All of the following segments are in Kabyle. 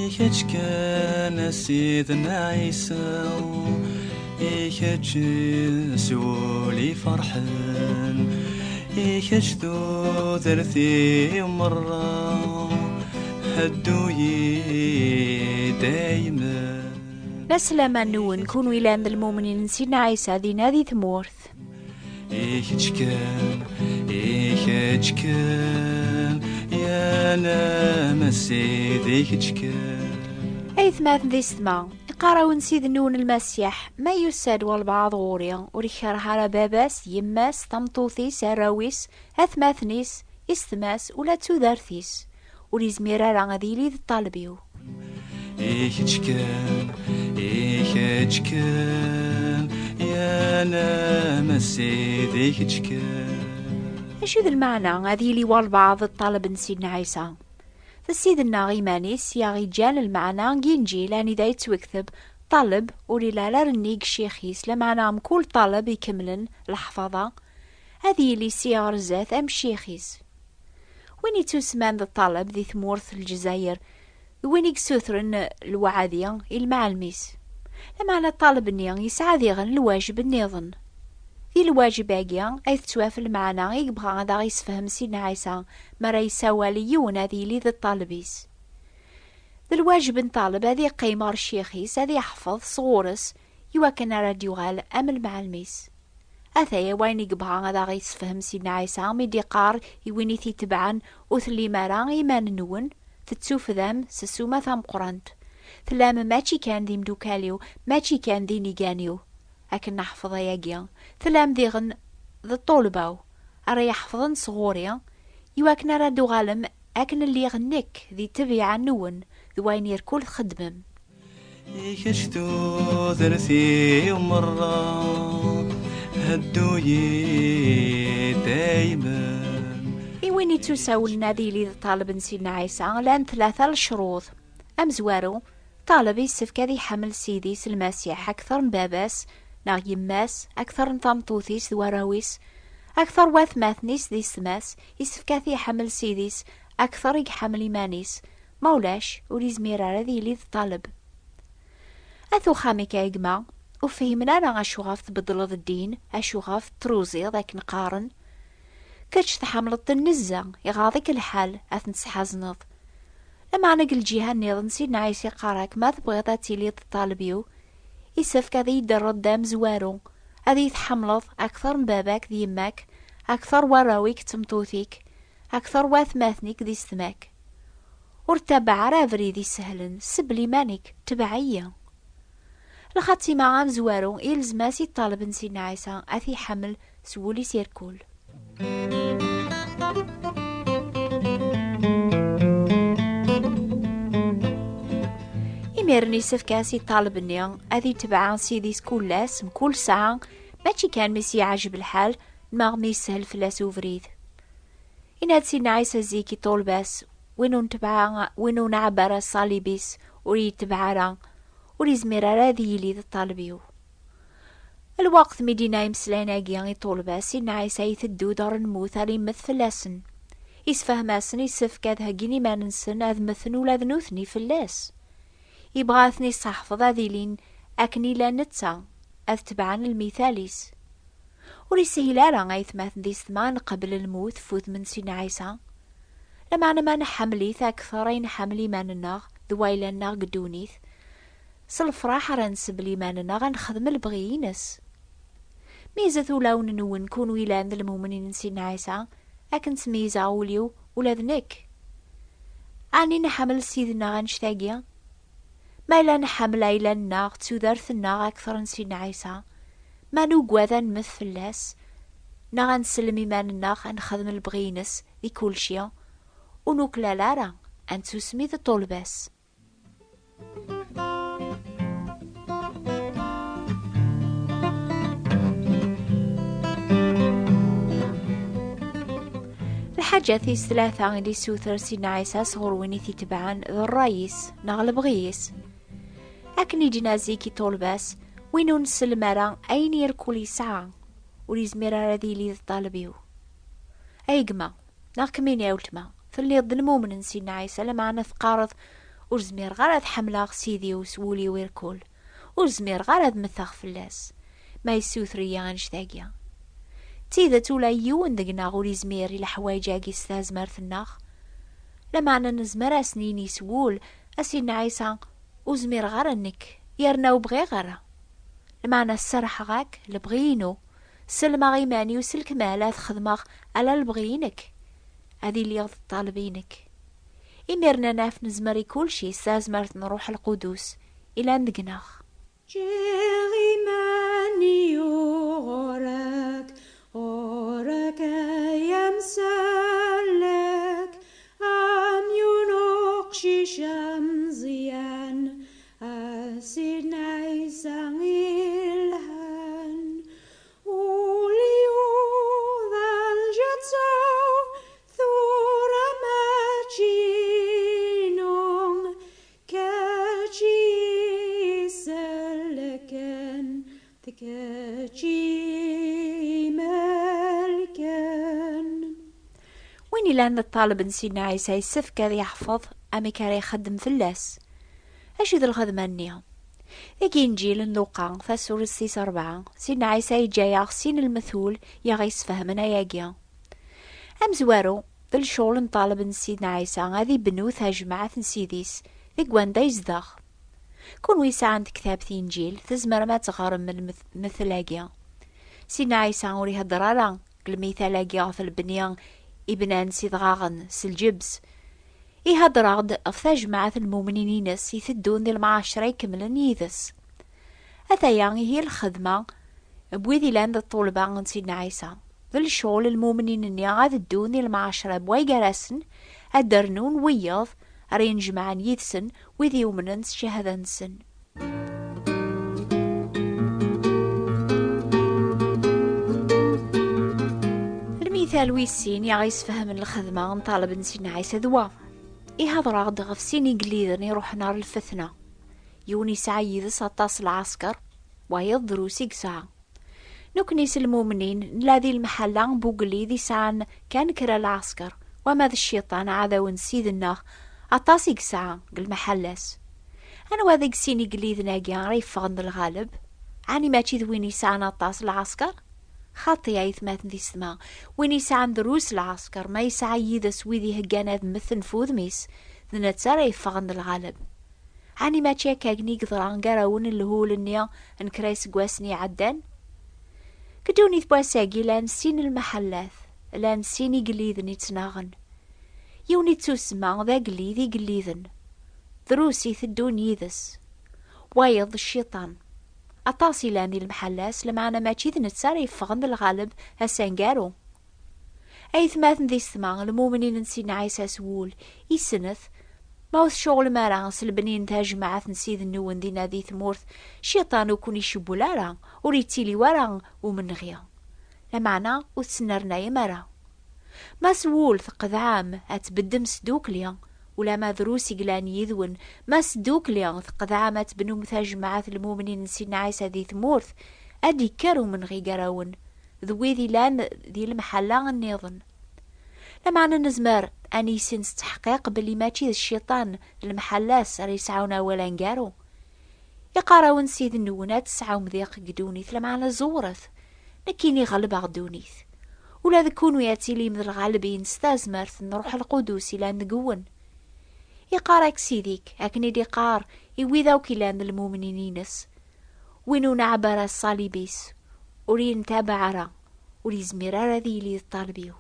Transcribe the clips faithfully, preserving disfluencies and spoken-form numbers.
Kečč kan a Sidna Ɛisa, i kečč s wul iferḥen, i kečč tudert-iw merra, heddu-yi daymen. La slama-nwen, kunwi yellan d lmumnin n Sidna Ɛisa dinna di tmurt. I kečč kan, i kečč kan, ya namessid, i kečč kan. Aytmaten d yessetma, iqqar-awen Ssid-nwen Lmasiḥ, ma yusa-d walbeɛḍ ɣur-i, ur ikerreh ara baba-s, yemma-s, tameṭṭut-is, arraw-is, atmaten-is, isetma-s, ula d tudert-is, ur izmir ara ad yili d ṭṭaleb-iw. I kečč kan, i kečč kan, ya namessid, i kečč kan. Acu d lmeɛna ad yili walbeɛḍ d ṭṭaleb n Sidna Ɛisa? D Ssid-nneɣ iman-is i aɣ-iǧǧan lmeɛna n Yinǧil anida yettwekteb: "Ṭṭaleb ur ilal ara nnig ccix-is", lameɛna mkul ṭṭaleb ikemlen leḥfaḍa ad yili si ɣer zdat am ccix-is. Win ittusemman d ṭṭaleb di tmurt n Lezzayer d win i yessutren lweɛd-i i lmeɛlem-is. Lameɛna ṭṭaleb-nni yesɛa diɣen lwajeb nniḍen. Di lwajeb-agi ay tettwaf lmeɛna i yebɣa ad aɣ-yessefhem Sidna Ɛisa mi ara yessawal i yiwen ad yili d ṭṭaleb-is. D lwajeb n ṭṭaleb ad iqqim ɣer ccix-is, ad iḥfeḍ sɣur-s, iwakken ara d-yuɣal am lmeɛlem-is. Ataya wayen i yebɣa ad aɣ-yessefhem Sidna Ɛisa mi d-iqqar i win i t-itebɛen: "Ur tellim ara iman-nwen, tettufdam s ssuma tameqqrant. Tellam mačči kan d imdukal-iw, mačči kan d inigan-iw." Akken neḥfeḍ ayagi, tellam diɣen d ṭṭulba-w, ara iḥefḍen sɣur-i, iwakken ara d-uɣalem akken lliɣ nekk di ṭṭbiɛa-nwen d wayen irkul txeddmem. I kečč tudert-iw merra, heddu-yi daymen. I win ittusawlen ad yili d ṭṭaleb n Sidna Ɛisa, llan tlata lecruḍ. Amezwaru, ṭṭaleb yessefk ad iḥemmel Ssid-is Lmasiḥ akteṛ n baba-s neɣ yemma-s, akteṛ n tameṭṭut-is d warraw-is, akteṛ n watmaten-is d yessetma-s. Yessefk ad t-iḥemmel Ssid-is akteṛ i iḥemmel iman-is, ma ulac, ur izmir ara ad yili d ṭṭaleb. At uxxam-ik a gma, ur fhimen ara acuɣef tbeddleḍ ddin, acuɣef truẓiḍ akken qqaren. Kečč tḥemmleḍ-ten nezzeh, iɣaḍ-ik lḥal ad ten-tesḥazneḍ. Lameɛna deg lǧiha nniḍen Sidna Ɛisa iqqar-ak: "Ma tebɣiḍ ad tiliḍ d ṭṭaleb-iw, isefk ad iyi-d-terreḍ d amezwaru, ad iyi-tḥemmleḍ akteṛ n baba-k d yemma-k, akteṛ n warraw-ik d tmeṭṭut-ik, akteṛ n watmaten-ik d yessetma-k. Ur ttabaɛ ara abrid isehlen, sebl iman-ik, tbeɛ-iyi." Lxatima amezwaru ilzem-as i ṭṭaleb n Sidna Ɛisa ad t-iḥemmel s wul-is irkul. Imiren isefk-as i ṭṭaleb-nni ad itbeɛ Ssid-is kul ass, mkul ssaɛa, mačči kan mi s-yeɛjeb lḥal neɣ mi yeshel fell-as ubrid. Yenna-d Sidna Ɛisa zik i ṭṭulba-s: "Win ur netbeɛ, win ur nɛebba ara ṣṣalib-is, ur yetbeɛ ara, ur izmir ara ad yili d ṭṭaleb-iw." Lweqt mi d-yenna imeslayen-agi i ṭṭulba-s, Sidna Ɛisa iteddu-d ɣer lmut ara yemmet fell-asen. Isefhem-asen isefk ad heggin iman-nsen ad mmten ula d nutni fell-as. Yebɣa ad ten-isseḥfeḍ ad ilin akken i llan netta, ad tebɛen lmital-is. Ur ishil ara, aytmaten d yessetma, ad nqabel lmut f udem n Sidna Ɛisa. Lameɛna ma nḥemmel-it akteṛ ay nḥemmel iman-nneɣ d wayla-nneɣ deg ddunit, s lefṛaḥ ara nsebl iman-nneɣ ad nexdem lebɣi-ines. Mizet ulawen-nwen kunwi yellan d lmumnin n Sidna Ɛisa, akken ttmeyyizeɣ ul-iw ula d nekk. Ɛni nḥemmel Ssid-nneɣ annect-agi? Ma yella nḥemmel ayla-nneɣ d tudert-nneɣ akteṛ n Sidna Ɛisa, ma nugad ad nemmet fell-as, neɣ ad nsellem iman-nneɣ ad nexdem lebɣi-ines di kulci, ur nuklal ara ad nettusmi d ṭṭulba-s. Lḥaǧa tis tlata i d-issuter Sidna Ɛisa sɣur win i t-itebɛen d ṛṛay-is neɣ lebɣi-is. Akken i d-yenna zik i ṭṭulba-s: "Win ur nsellem ara ayen irkul yesɛa, ur yezmir ara ad yili d ṭṭaleb-iw." Ay gma, neɣ kemmini a weltma, telliḍ d lmumen n Sidna Ɛisa, lameɛna teqqareḍ: Ur zmireɣ ara ad ḥemmleɣ Sidi-w s wul-iw irkul. Ur zmireɣ ara ad mmteɣ fell-as, ma yessuter-iyi annect-agi. D tidet, ula yiwen deg-neɣ ur izmir i leḥwayeǧ-agi s tazmert-nneɣ. Lameɛna nezmer ad as-nini s wul, a Sidna Ɛisa, ur zmireɣ ara nekk, yerna ur bɣiɣ ara. Lameɛna sserḥeɣ-ak lebɣi-inu, sellmeɣ iman-iw s lekmal ad xedmeɣ ala lebɣi-inek, ad iliɣ d ṭṭaleb-inek. Imiren ad naf nezmer i kulci s tazmert n Ṛuḥ Lqudus ilan deg-neɣ. Ǧǧiɣ iman-iw ɣur-k, ɣur-k ay amsellek, am yiwen uqcic ameẓyan, a Sidna Ɛisa ilhan. Ul-iw d lǧetta-w, tura mačči inu, kečč i isellken, d kečč i imelken. Win ilan d ṭṭaleb n Sidna Ɛisa yessefk ad yeḥfeḍ amek ara ixeddem fell-as. Acu d lxedma-nni? Deg Inǧil n Luqa, tasurest tis ṛebɛa, Sidna Ɛisa yeǧǧa-yaɣ sin lmetul i aɣ-yesfehmen ayagi. Amezwaru, d lecɣel n ṭṭaleb n Sidna Ɛisa ad ibnu tajmaɛt n Sidi-s deg wanda yezdeɣ. Kunwi yesɛan tektabt Inǧil, tzemrem ad teɣrem lmet-, lmetl-agi. Sidna Ɛisa ur ihedder ara deg lmital-agi ɣef lebni ibnan s idɣaɣen, s lǧebs. Ihedder-aɣ-d ɣef tajmaɛt n lmumnin-ines iteddun di lemɛacra ikemlen yid-s. Ataya ihi lxedma n wid ilan d ṭṭulba n Sidna Ɛisa. D lecɣel n lmumnin-nni ad ddun di lemɛacra n way gar-asen, ad d-rnun wiyeḍ ara yenjemɛen yid-sen, wid yumnen s ccahada-nsen. Lmital wis sin i aɣ-yesfehmen lxedma n ṭṭaleb n Sidna Ɛisa d wa. Ihedder-aɣ-d ɣef sin igelliden iruḥen ɣer lfetna. Yiwen yesɛa yid-s aṭas n lɛesker, wayeḍ drus i yesɛa. Nekni s lmumnin nella di lemḥalla n ugellid yesɛan kan kra n lɛesker, wama d cciṭan aɛdaw n Ssid-nneɣ, aṭas i yesɛa deg lemḥalla-s. Anwa deg sin igelliden-agi ara yeffɣen d lɣaleb? Ɛni mačči d win yesɛan aṭas n lɛesker? Xaṭi, aytmaten d yessetma, win yesɛan drus n lɛesker, ma yesɛa yid-s wid iheggan ad mmten f wudem-is, d netta ara yeffɣen d lɣaleb. Ɛni mačči akka akken i yeḍra gar-awen n lhul-nni n kra iseggasen iɛeddan? Deg ddunit n wass-agi llan sin lmeḥellat, llan sin igelliden i ttnaɣen. Yiwen ittusemma d agellid igelliden, drus iteddun yid-s. Wayeḍ d cciṭan. Aṭas i llan di lemḥella-s, lameɛna mačči d netta ara yeffɣen d lɣaleb ass aneggaru. Aytmaten d yessetma, lmumnin n Sidna Ɛisa s wul, isnet, ma ur tceɣlem ara s lebni n tajmaɛt n Ssid-nwen dinna di tmurt, cciṭan ur ken-icewwel ara, ur ittili wara umenɣi. Lameɛna ur tettnernayem ara. Ma s wul tqeḍɛem ad tbeddem s tdukli, ulamma drus i yellan yid-wen, ma s tdukli tqeḍɛem ad tebnum tajmaɛt n lmumnin n Sidna Ɛisa di tmurt, ad d-ikker umenɣi gar-awen d wid ilan di lemḥalla nniḍen. Lameɛna nezmer ad niysin s tteḥqiq belli mačči d cciṭan d lemḥalla-s ara yesɛun awal aneggaru. Iqqar-awen Ssid-nwen ad tesɛum diq deg ddunit, lameɛna ẓewret, nekkini ɣelbeɣ ddunit. Ula d kunwi ad tilim d lɣalbin s tazmert n Ṛuḥ Lqudus ilan deg-wen. Iqqar-ak Ssid-ik, akken i d-iqqar i wid akk ilan d lmumnin-ines. Win ur nɛebb ara ṣṣalib-is, ur yentabaɛ ara, ur yezmir ara ad yili d ṭṭaleb-iw.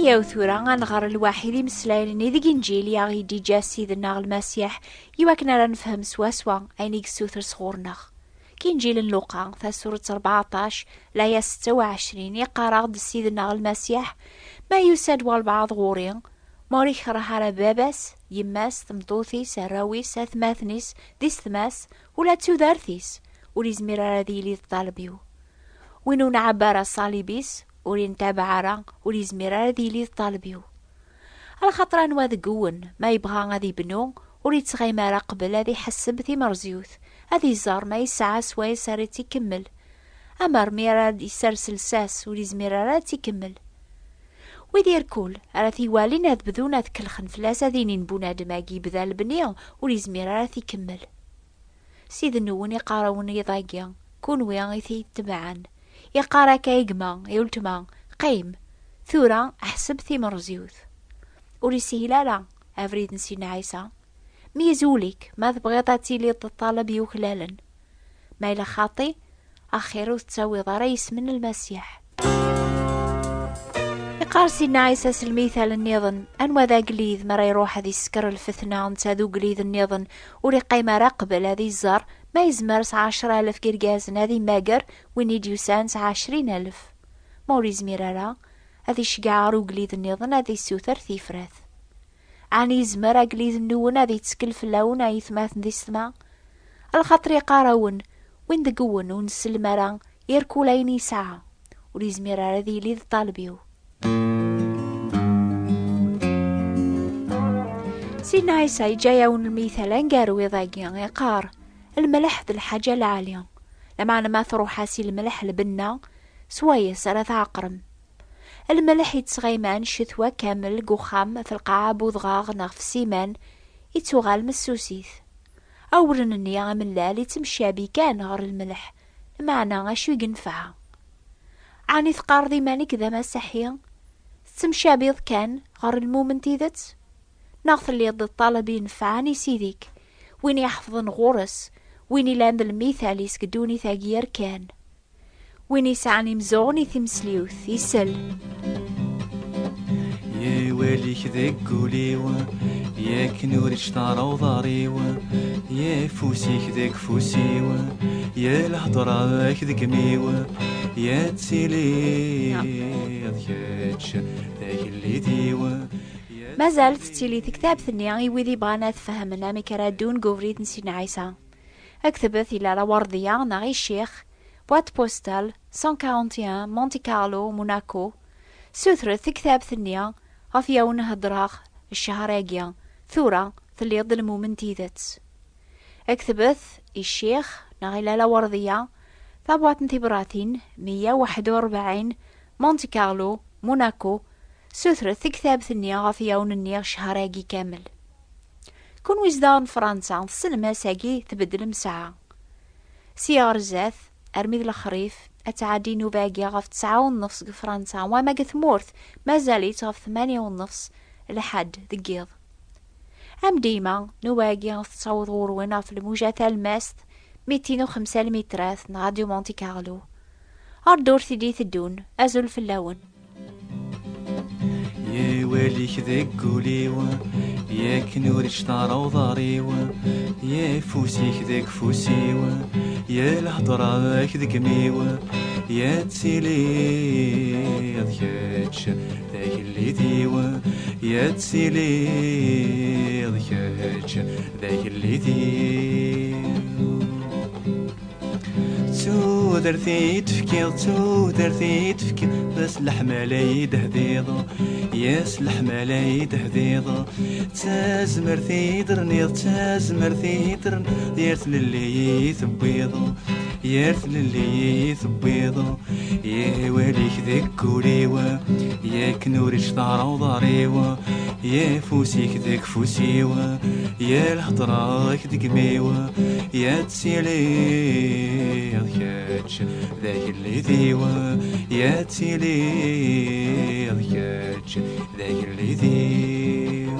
Iyaw tura ad nɣer lwaḥid imeslayen-nni deg Inǧil i aɣ-d-iǧǧa Ssid-nneɣ Lmasiḥ, i wakken ara nefhem swaswa ayen i yessuter sɣur-neɣ. Deg Inǧil n Luqa, tasurett rbeɛṭac, laya setta u ɛecrin, iqqar-aɣ-d Ssid-nneɣ Lmasiḥ, ma yusa-d walbeɛḍ ɣur-i, ma ur ikerreh ara baba-s, yemma-s, tmeṭṭut-is, arraw-is, atmaten-is, d isetma-s, ula d tudert-is, ur izmir ara ad yili d ṭṭaleb-iw. Win ur nɛebb ara ṣṣalib-is, ur intabaɛ ara, ur izmir ara ad yili d ṭṭaleb-iw. Alaxaṭer anwa deg-wen, ma yebɣa ad ibnu, ur ittɣimi ara qbel ad iḥesseb timerẓyut, ad iẓer ma yesɛa swayes ara tt-ikemmel. Amer mi ara d-isers lsas, ur izmir ara ad tt-ikemmel. Wid irkul ara t-iwalin ad bdun ad kellxen fell-as, ad inin: "Bunadem-agi yebda lebni, ur izmir ara ad t-ikemmel." Ssid-nwen iqqar-awen iḍ-agi, kunwi i t-itebɛen, iqqar akka i gma, i weltma: "Qqim, tura ḥseb timerẓiwt." Ur ishil ara abrid n Sidna Ɛisa. Meyyez ul-ik ma tebɣiḍ ad tiliḍ d ṭṭaleb yuklalen. Ma yella xaṭi, axir ur tettawiḍ ara isem n Lmasiḥ. Iqqar Sidna Ɛisa s lmital nniḍen: "Anwa d agellid mi ara iruḥ ad isker lfetna, netta d ugellid nniḍen, ur iqqim ara qbel ad iẓer ma yezmer s ɛecra alef n yirgazen ad immager win i d-yusan s ɛecrin alef? Ma ur izmir ara, ad iceggeɛ ɣer ugellid nniḍen ad issuter tifrat. Ɛni yezmer agellid-nwen ad ittkel fell-awen, ay atmaten d yessetma? Lxaṭer iqqar-awen: Win deg-wen ur nsellem ara irkul ayen yesɛa, ur yezmir ara ad yili d ṭṭaleb-iw." Sidna Ɛisa yeǧǧa-yawen lmital aneggaru iḍ-agi, iqqar: "Lmelḥ d lḥaǧa lɛali, lameɛna ma truḥ-as i lmelḥ lbenna, swayes ara tɛeqrem. Lmelḥ yettɣiman ccetwa kamel deg uxxam, f lqaɛa n udɣaɣ neɣ f ssiman, ittuɣal messusit. Awren-nni amellal ittemcabi kan ɣer lmelḥ, lameɛna acu i yenfeɛ? Ɛni teqqareḍ iman-ik d amasaḥi? Tettemcabiḍ kan ɣer lmum n tidet? Neɣ telliḍ d ṭṭaleb inefɛen i Sidi-k, win iḥefḍen ɣur-s, win ilan d lmital-is deg ddunit-agi yerkan? Win yesɛan imzuɣen i timesliwt, isel." Yawal-ik deg wul-iw, yakken ur ičtar uḍar-iw, yafus-ik deg fus-iw, ya lhedra-k deg imi-w, ya tiliḍ kečč d agellid-iw. Mazal tettili tektabt-nni i wid ibɣan ad fehmen amek ara ddun deg ubrid n Sidna Ɛisa. Aktebet i Lala Werdiya neɣ i Ccix, boîte postale cent quarante et un, Monte Carlo, Monaco. Sutret tektabt-nni ɣef yawen heddreɣ ccher-agi, tura telliḍ d lmum n tidet. Aktebet i Ccix neɣ i Lala Werdiya, tabwaṭ n tibratin meyya u waḥed u rebɛin, Monte Carlo, Monaco. Sutret tektabt-nni ɣef yawen-nni ccher-agi kamel. Kunwi zedɣen Fransa, tessnem ass-agi tbeddlem ssaɛa. Si ɣer zdat, armi d lexrif, ad tɛeddi nnuba-agi ɣef tesɛa u nnefs deg Fransa, wama deg tmurt, mazal-itt ɣef tmanya u nnefs lḥedd deg yiḍ. Am dima, nnuba-agi tettaweḍ ɣur-wen ɣef lmuja talmast, mitin u xemsa lmitrat n Radio Monte Carlo. Ar ddurt i d-iteddun, azul fell-awen. Yawal-ik deg wul-iw, yakken ur ičtar uḍar-iw, yafus-ik deg fus-iw, ya lhedra-k deg imi-w, ya tiliḍ kečč d agellid-iw, ya tiliḍ kečč d agellid-iw. D tudert i d-tefkiḍ, d tudert i d-tefkiḍ, s leḥmala i d-tehdiḍ, yes, leḥmala i d-tehdiḍ. D tazmert i d-terniḍ, d tazmert i d-terniḍ, yir tlelli i tewwiḍ, yir tlelli i tewwiḍ. Yawal-ik deg wul-iw, yakken ur ičtar uḍar-iw, yafus-ik deg fus-iw, ya lhedra-k deg imi-w, ya tiliḍ kečč d agellid-iw, ya tiliḍ kečč d agellid-iw.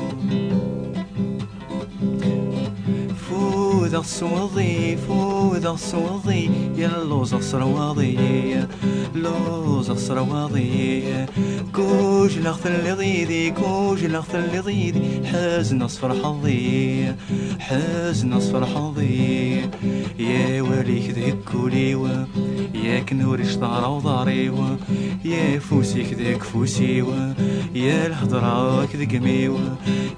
Fudeɣ s uwḍi, fudeɣ s uwḍi, yelluẓeɣ s rwaḍi, lluẓeɣ s rwaḍi. Gujleɣ telliḍ yid-i, gujleɣ telliḍ yid-i, ḥezneɣ s ferḥeḍ-i, ḥezneɣ s ferḥeḍ-i. Yawal-ik deg wul-iw, yakken ur ičtar uḍar-iw, yafus-ik deg fus-iw, ya lhedra-k deg imi-w,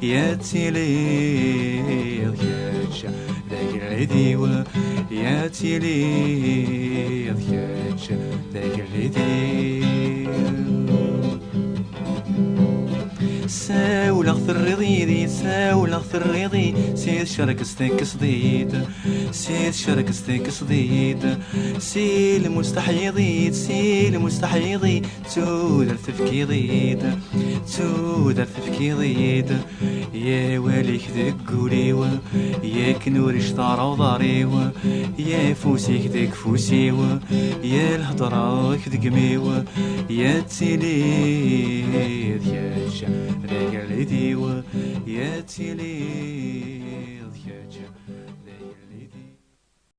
ya tiliḍ kečč d agellid-iw, ya tiliḍ kečč d agellid-iw. Sawleɣ Terriḍ yid-i, sawleɣ terriḍ-i, si tcerkest tekkseḍ-id, si tcerkest tekkseḍ-id, si lmustaḥ yiḍ-id, si lmustaḥ yiḍ-i, d tudert tefkiḍ-id, d tudert tefkiḍ-id. Ya awal-ik deg wul-iw, yakken ur ictar uḍar-iw, ya afus-ik deg ufus-iw, ya lhedra-k deg imi-w, ya tili d kečč d agerlid-iw, ya tili